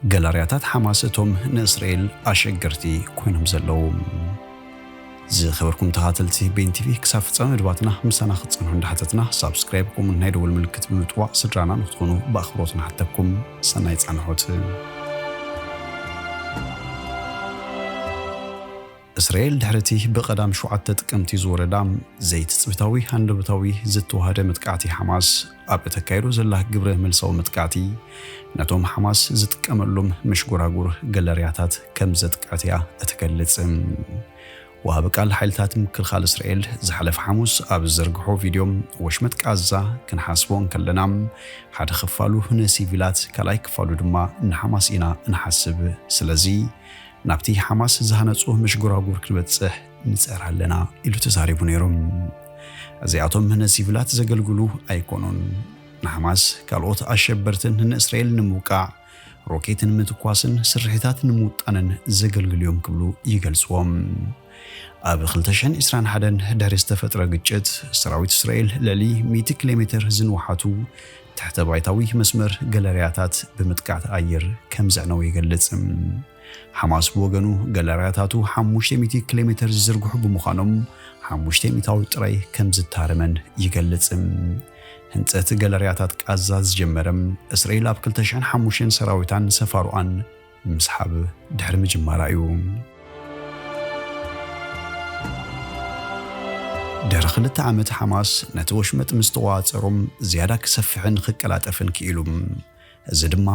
ገላርያታት ሓማስ እቶም ንእስራኤል ኣሸገርቲ ኮይኖም ዘለዉ። ዝኸበርኩም ተኻተልቲ ቤን ቲቪ፣ ክሳብ ፍጻመ መድባትና ምሳና ክትጸንሑ እንዳሓተትና፣ ሳብስክራይብ ከምኡውን ናይ ደወል ምልክት ብምጥዋቕ ስድራና ንክትኾኑ ብኣኽብሮት ንሓተኩም። ሰናይ ጻንሖት። እስራኤል ድሕርቲ ብቐዳም ሸውዓተ ጥቅምቲ ዝወረዳ ዘይትጽቢታዊ ሃንደበታዊ ዝተዋህደ መጥቃዕቲ ሓማስ፣ ኣብ እተካይዶ ዘላ ግብረ መልሳዊ መጥቃዕቲ፣ ነቶም ሓማስ ዝጥቀመሎም መሽጎራጉር ገለርያታት ከም ዘጥቅዐት እያ እትገልጽ። ወሃቢ ቃል ሓይልታት ምክልኻል እስራኤል ዝሓለፈ ሓሙስ ኣብ ዝዘርግሖ ቪድዮ፣ ወሽመጥ ቃዛ ክንሓስቦ እንከለና፣ ሓደ ክፋሉ ንሲቪላት፣ ካልኣይ ክፋሉ ድማ ንሓማስ ኢና እንሓስብ። ስለዚ ናብቲ ሓማስ ዝሃነጾ መሽጎራጉር ክንበጽሕ ንጽዕር ኣለና ኢሉ ተዛሪቡ ነይሩ። እዚኣቶም ንሲቪላት ዘገልግሉ ኣይኮኑን። ንሓማስ፣ ካልኦት ኣሸበርትን ንእስራኤል ንምውቃዕ ሮኬት ንምትኳስን ስርሒታት ንምውጣንን ዘገልግሉ እዮም ክብሉ ይገልጽዎም። ኣብ ክልተ ሽሕን ዕስራን ሓደን ድሕሪ ዝተፈጥረ ግጭት፣ ሰራዊት እስራኤል ልዕሊ ሚእቲ ኪሎ ሜትር ዝንውሓቱ ትሕተ ባይታዊ መስመር ገለርያታት ብምጥቃዕቲ ኣየር ከም ዘዕነወ ይገልጽ። ሓማስ ብወገኑ፣ ገለርያታቱ ሓሙሽተ ሚእቲ ኪሎ ሜትር ዝዝርግሑ ብምዃኖም፣ ሓሙሽተ ሚእታዊ ጥራይ ከም ዝታረመን ይገልጽ። ህንጸት ገለርያታት ቃዛ ዝጀመረ፣ እስራኤል ኣብ ክልተ ሽሕን ሓሙሽተን ሰራዊታን ሰፋሮኣን ምስሓብ ድሕሪ ምጅማራ እዩ። ድሕሪ ክልተ ዓመት፣ ሓማስ ነቲ ወሽመጥ ምስ ተቖጻጸሮም፣ ዝያዳ ክሰፍሕን ክቀላጠፍን ክኢሉ። እዚ ድማ፣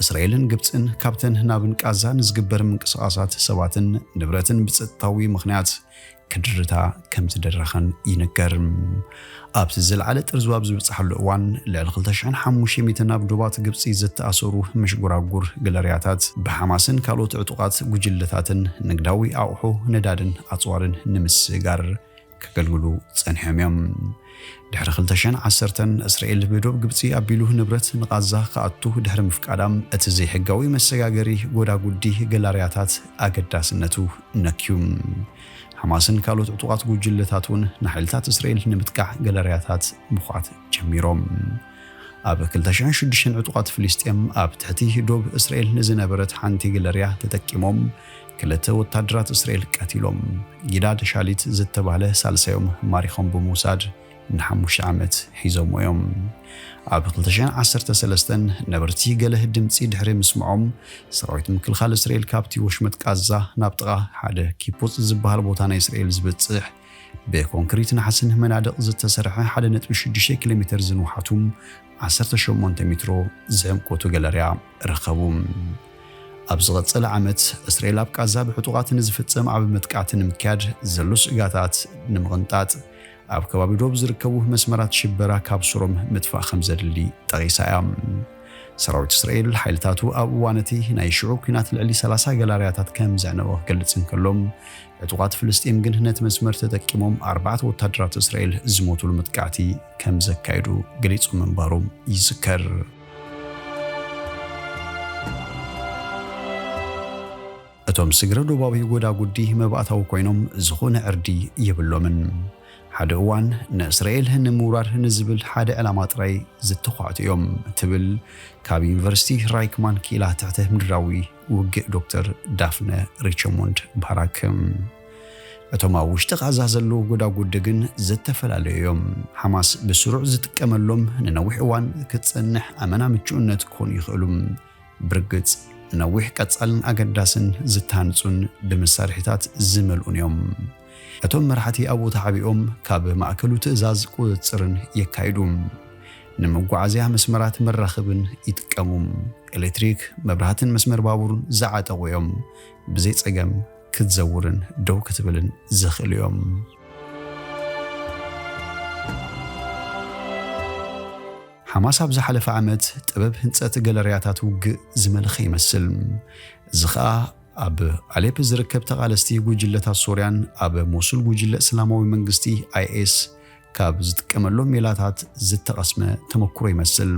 እስራኤልን ግብጽን ካብተን ናብን ቃዛ ንዝግበር ምንቅስቓሳት ሰባትን ንብረትን ብጸጥታዊ ምኽንያት ክድርታ ከም ዝደረኸን ይንገር። ኣብቲ ዝለዓለ ጥርዙ ኣብ ዝበጽሓሉ እዋን፣ ልዕሊ ክልተ ሽሕን ሓሙሽተ ሚእትን ናብ ዶባት ግብጺ ዝተኣሰሩ መሽጎራጉር ገለርያታት ብሓማስን ካልኦት ዕጡቓት ጉጅለታትን ንግዳዊ ኣቑሑ፣ ነዳድን ኣጽዋርን ንምስጋር ከገልግሉ ጸኒሖም እዮም። ድሕሪ ክልተ ሽሕን ዓሰርተን፣ እስራኤል ብዶብ ግብጺ ኣቢሉ ንብረት ንቓዛ ክኣቱ ድሕሪ ምፍቃዳ፣ እቲ ዘይሕጋዊ መሰጋገሪ ጎዳጉዲ ገላርያታት ኣገዳስነቱ ነክዩ። ሓማስን ካልኦት ዕጡቓት ጉጅለታት እውን ንሓይልታት እስራኤል ንምጥቃዕ ገላርያታት ምዃት ጀሚሮም። ኣብ ክልተ ሽሕን ሽዱሽተን፣ ዕጡቓት ፍልስጤም ኣብ ትሕቲ ዶብ እስራኤል ንዝነበረት ሓንቲ ገለርያ ተጠቂሞም ክልተ ወታደራት እስራኤል ቀቲሎም። ጊዳድ ሻሊት ዝተባህለ ሳልሳዮም ማሪኾም ብምውሳድ ንሓሙሽተ ዓመት ሒዞምዎ እዮም። ኣብ ክልተ ሽሕን ዓሰርተ ሰለስተን፣ ነበርቲ ገለ ድምጺ ድሕሪ ምስምዖም፣ ሰራዊት ምክልኻል እስራኤል ካብቲ ወሽመጥ ቃዛ ናብ ጥቓ ሓደ ኪቡጽ ዝበሃል ቦታ ናይ እስራኤል ዝበጽሕ ብኮንክሪት ናሕስን መናድቕ ዝተሰርሐ ሓደ ነጥቢ ሽዱሽተ ኪሎ ሜትር ዝንውሓቱ ዓሰርተ ሸሞንተ ሜትሮ ዝዕምቆቱ ገለርያ ረኸቡ። ኣብ ዝቐጸለ ዓመት፣ እስራኤል ኣብ ቃዛ ብዕጡቓት ንዝፍጸም ዓቢ መጥቃዕቲ ንምክያድ ዘሎ ስእጋታት ንምቕንጣጥ፣ ኣብ ከባቢ ዶብ ዝርከቡ መስመራት ሽበራ ካብ ስሮም ምጥፋእ ከም ዘድሊ ጠቒሳ እያ። ሰራዊት እስራኤል፣ ሓይልታቱ ኣብ እዋን እቲ ናይ ሽዑ ኲናት ልዕሊ ሰላሳ ገላርያታት ከም ዘዕነወ ክገልጽ እንከሎ፣ ዕጡቓት ፍልስጤም ግን ነቲ መስመር ተጠቂሞም ኣርባዕተ ወታደራት እስራኤል ዝሞቱሉ መጥቃዕቲ ከም ዘካየዱ ገሊጹ ምንባሩ ይዝከር። እቶም ስግረ ዶባዊ ጎዳጉዲ መባእታዊ ኮይኖም፣ ዝኾነ ዕርዲ የብሎምን። ሓደ እዋን፣ ንእስራኤል ንምውራር ንዝብል ሓደ ዕላማ ጥራይ ዝተዃዕቱ እዮም፣ ትብል ካብ ዩኒቨርሲቲ ራይክማን ክኢላ ትሕተ ምድራዊ ውግእ ዶክተር ዳፍነ ሪቸሞንድ ባራክ። እቶም ኣብ ውሽጢ ቃዛ ዘለዉ ጎዳጉዲ ግን ዝተፈላለዩ እዮም። ሓማስ ብስሩዕ ዝጥቀመሎም፣ ንነዊሕ እዋን ክትጸንሕ ኣመና ምቹእነት ክኾኑ ይኽእሉ። ብርግጽ፣ ነዊሕ ቀጻልን ኣገዳስን ዝተሃንጹን ብመሳርሒታት ዝመልኡን እዮም። እቶም መራሕቲ ኣብኡ ተሓቢኦም ካብ ማእከሉ ትእዛዝ ቁጽጽርን የካይዱ። ንመጓዓዝያ መስመራት መራኽብን ይጥቀሙ። ኤሌክትሪክ፣ መብራህትን መስመር ባቡርን ዝዓጠቑ እዮም። ብዘይ ጸገም ክትዘውርን ደው ክትብልን ዘኽእሉ እዮም። ሓማስ ኣብ ዝሓለፈ ዓመት ጥበብ ህንጸት ገለርያታት ውግእ ዝመልኸ ይመስል። እዚ ኸኣ ኣብ ኣሌፕ ዝርከብ ተቓለስቲ ጉጅለታት ሶርያን ኣብ ሞሱል ጉጅለ እስላማዊ መንግስቲ፣ ኣይኤስ፣ ካብ ዝጥቀመሎም ሜላታት ዝተቐስመ ተመክሮ ይመስል።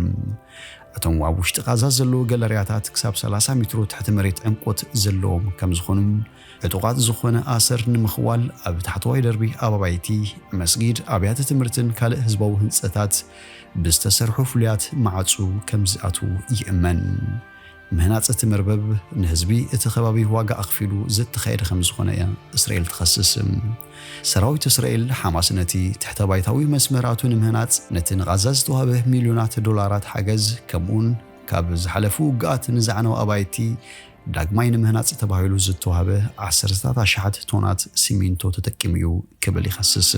እቶም ኣብ ውሽጢ ቃዛ ዘለዉ ገለርያታት ክሳብ ሰላሳ ሜትሮ ትሕቲ መሬት ዕምቆት ዘለዎም ከም ዝኾኑ፣ ዕጡቓት ዝኾነ ኣሰር ንምኽዋል ኣብ ታሕተዋይ ደርቢ ኣብ ኣባይቲ፣ መስጊድ፣ ኣብያተ ትምህርትን ካልእ ህዝባዊ ህንጸታት ብዝተሰርሑ ፍሉያት ማዕጹ ከም ዝኣትዉ ይእመን። ምህናጽ እቲ መርበብ ንህዝቢ እቲ ከባቢ ዋጋ ኣኽፊሉ ዝተኻየደ ከም ዝኾነ እያ እስራኤል ትኸስስ። ሰራዊት እስራኤል ሓማስ ነቲ ትሕተ ባይታዊ መስመራቱ ንምህናጽ ነቲ ንቓዛ ዝተዋህበ ሚልዮናት ዶላራት ሓገዝ ከምኡውን ካብ ዝሓለፉ ውግኣት ንዝዓነው ኣባይቲ ዳግማይ ንምህናጽ ተባሂሉ ዝተዋህበ ዓሰርተታት ኣሽሓት ቶናት ሲሚንቶ ተጠቂሙ እዩ ክብል ይኸስስ።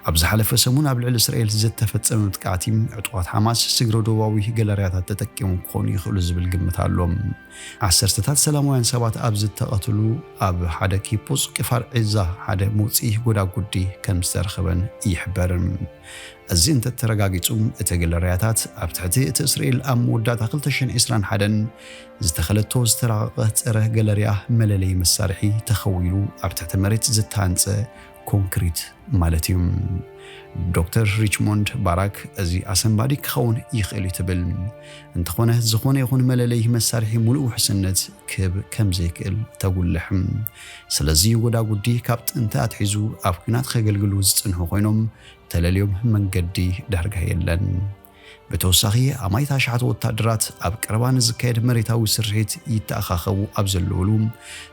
ኣብ ዝሓለፈ ሰሙን ኣብ ልዕሊ እስራኤል ዝተፈጸመ መጥቃዕቲ ዕጡቓት ሓማስ ስግረ ዶባዊ ገለርያታት ተጠቂሞም ክኾኑ ይኽእሉ ዝብል ግምት ኣሎ። ዓሰርተታት ሰላማውያን ሰባት ኣብ ዝተቐትሉ ኣብ ሓደ ኪቡጽ ክፋር ዒዛ ሓደ መውጽኢ ጎዳጉዲ ከም ዝተረኸበን ይሕበር። እዚ እንተተረጋጊጹ እቲ ገለርያታት ኣብ ትሕቲ እቲ እስራኤል ኣብ መወዳእታ ክልተ ሽሕን ዕስራን ሓደን ዝተኸለቶ ዝተራቐቐ ጸረ ገለርያ መለለዪ መሳርሒ ተኸዊሉ ኣብ ትሕቲ መሬት ዝተሃንጸ ኮንክሪት ማለት እዩ። ዶክተር ሪችሞንድ ባራክ እዚ ኣሰንባዲ ክኸውን ይኽእል እዩ ትብል። እንተኾነ ዝኾነ ይኹን መለለዪ መሳርሒ ሙሉእ ውሕስነት ክህብ ከም ዘይክእል ተጉልሕ። ስለዚ ጎዳጉዲ ካብ ጥንቲ ኣትሒዙ ኣብ ኲናት ከገልግሉ ዝጽንሑ ኮይኖም ተለልዮም መንገዲ ዳርጋ የለን። ብተወሳኺ ኣማኢት ኣሽሓት ወታደራት ኣብ ቀረባ ንዝካየድ መሬታዊ ስርሒት ይተኣኻኸቡ ኣብ ዘለውሉ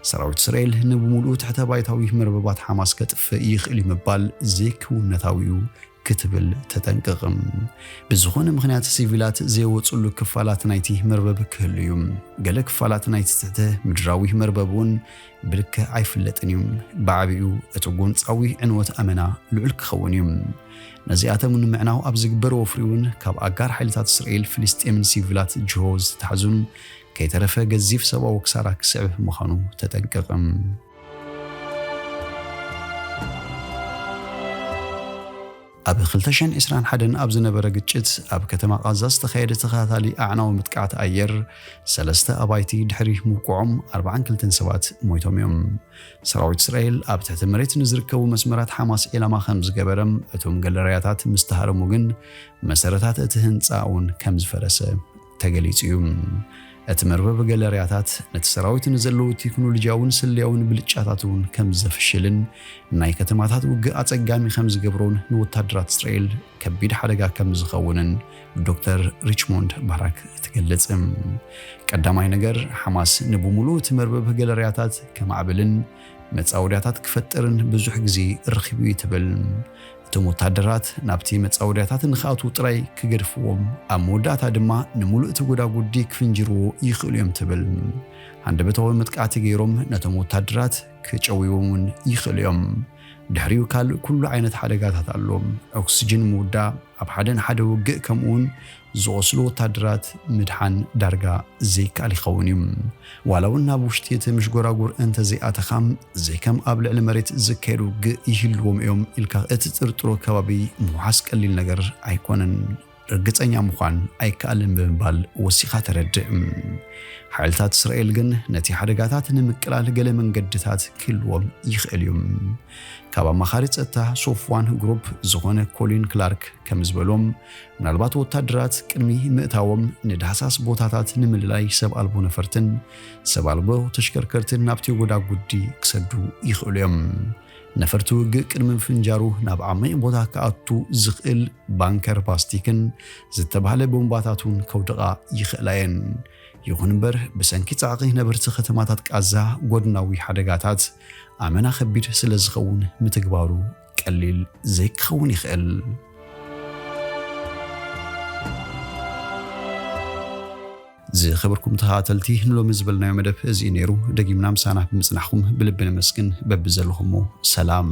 ሰራዊት እስራኤል ንብምሉኡ ትሕተ ባይታዊ መርበባት ሓማስ ከጥፍእ ይኽእል እዩ ምባል ዘይክውነታዊ እዩ ክትብል ተጠንቅቕ። ብዝኾነ ምኽንያት ሲቪላት ዘይወፅሉ ክፋላት ናይቲ መርበብ ክህሉ እዩ። ገለ ክፋላት ናይቲ ትሕተ ምድራዊ መርበብ እውን ብልክዕ ኣይፍለጥን እዩ። ብዓቢኡ እቲ ጎንፃዊ ዕንወት ኣመና ልዑል ክኸውን እዩ። ነዚኣቶም ንምዕናው ኣብ ዝግበር ወፍሪ እውን ካብ ኣጋር ሓይልታት እስራኤል፣ ፍልስጤምን ሲቪላት ጅሆ ዝተታሕዙን ከይተረፈ ገዚፍ ሰብኣዊ ክሳራ ክስዕብ ምዃኑ ተጠንቀቕም። ኣብ ክልተ ሽሕን ዕስራን ሓደን ኣብ ዝነበረ ግጭት ኣብ ከተማ ቃዛ ዝተኻየደ ተኸታታሊ ኣዕናዊ መጥቃዕቲ ኣየር ሰለስተ ኣባይቲ ድሕሪ ምውቅዖም ኣርባዓን ክልተን ሰባት ሞይቶም እዮም። ሰራዊት እስራኤል ኣብ ትሕቲ መሬት ንዝርከቡ መስመራት ሓማስ ዒላማ ከም ዝገበረም እቶም ገለርያታት ምስ ተሃረሙ ግን መሰረታት እቲ ህንፃ እውን ከም ዝፈረሰ ተገሊጹ እዩ። እቲ መርበብ ገለርያታት ነቲ ሰራዊት ንዘለዉ ቴክኖሎጂያውን ስለያውን ብልጫታት እውን ከም ዘፍሽልን ናይ ከተማታት ውግእ ኣጸጋሚ ከም ዝገብሮን ንወታደራት እስራኤል ከቢድ ሓደጋ ከም ዝኸውንን ዶክተር ሪችሞንድ ባራክ ትገልጽ። ቀዳማይ ነገር ሓማስ ንብሙሉ እቲ መርበብ ገለርያታት ከማዕብልን መጻወድያታት ክፈጥርን ብዙሕ ግዜ ረኺቡ እዩ ትብል። እቶም ወታደራት ናብቲ መጻወድያታት ንኽኣትዉ ጥራይ ክገድፍዎም፣ ኣብ መወዳእታ ድማ ንምሉእ እቲ ጎዳጉዲ ክፍንጅርዎ ይኽእሉ እዮም ትብል። ሃንደበታዊ መጥቃዕቲ ገይሮም ነቶም ወታደራት ክጨውይዎም እውን ይኽእሉ እዮም። ድሕሪኡ ካልእ ኩሉ ዓይነት ሓደጋታት ኣሎ። ኦክስጅን ምውዳእ፣ ኣብ ሓደ ንሓደ ውግእ ከምኡውን ዝቖስሉ ወታደራት ምድሓን ዳርጋ ዘይከኣል ይኸውን እዩ። ዋላ እውን ናብ ውሽጢ እቲ ምሽጎራጉር እንተዘይኣተኻ፣ ዘይከም ኣብ ልዕሊ መሬት ዝካየድ ውግእ ይህልዎም እዮም ኢልካ እትጥርጥሮ ከባቢ ምውሓስ ቀሊል ነገር ኣይኮነን። ርግጸኛ ምዃን ኣይከኣልን ብምባል ወሲኻ ተረድእ። ሓይልታት እስራኤል ግን ነቲ ሓደጋታት ንምቅላል ገለ መንገድታት ክህልዎም ይኽእል እዩ። ካብ ኣማኻሪ ጸጥታ ሶፍዋን ግሩፕ ዝኾነ ኮሊን ክላርክ ከም ዝበሎም፣ ምናልባት ወታደራት ቅድሚ ምእታዎም ንዳህሳስ ቦታታት ንምልላይ ሰብ ኣልቦ ነፈርትን ሰብ ኣልቦ ተሽከርከርትን ናብቲ ጎዳጉዲ ክሰዱ ይኽእሉ እዮም። ነፈርቲ ውግእ ቅድሚ ምፍንጃሩ ናብ ዓሚቕ ቦታ ክኣቱ ዝኽእል ባንከር ባስቲክን ዝተባህለ ቦምባታት እውን ከውድቓ ይኽእላ እየን። ይኹን እምበር፣ ብሰንኪ ጻዕቒ ነበርቲ ከተማታት ቃዛ፣ ጎድናዊ ሓደጋታት ኣመና ከቢድ ስለ ዝኸውን፣ ምትግባሩ ቀሊል ዘይክኸውን ይኽእል። ዝኸበርኩም ተኸታተልቲ፣ ንሎሚ ዝበልናዮ መደብ እዚ እዩ ነይሩ። ደጊምና ምሳና ብምጽናሕኩም ብልቢ ነመስግን። በብዘለኹሞ ሰላም።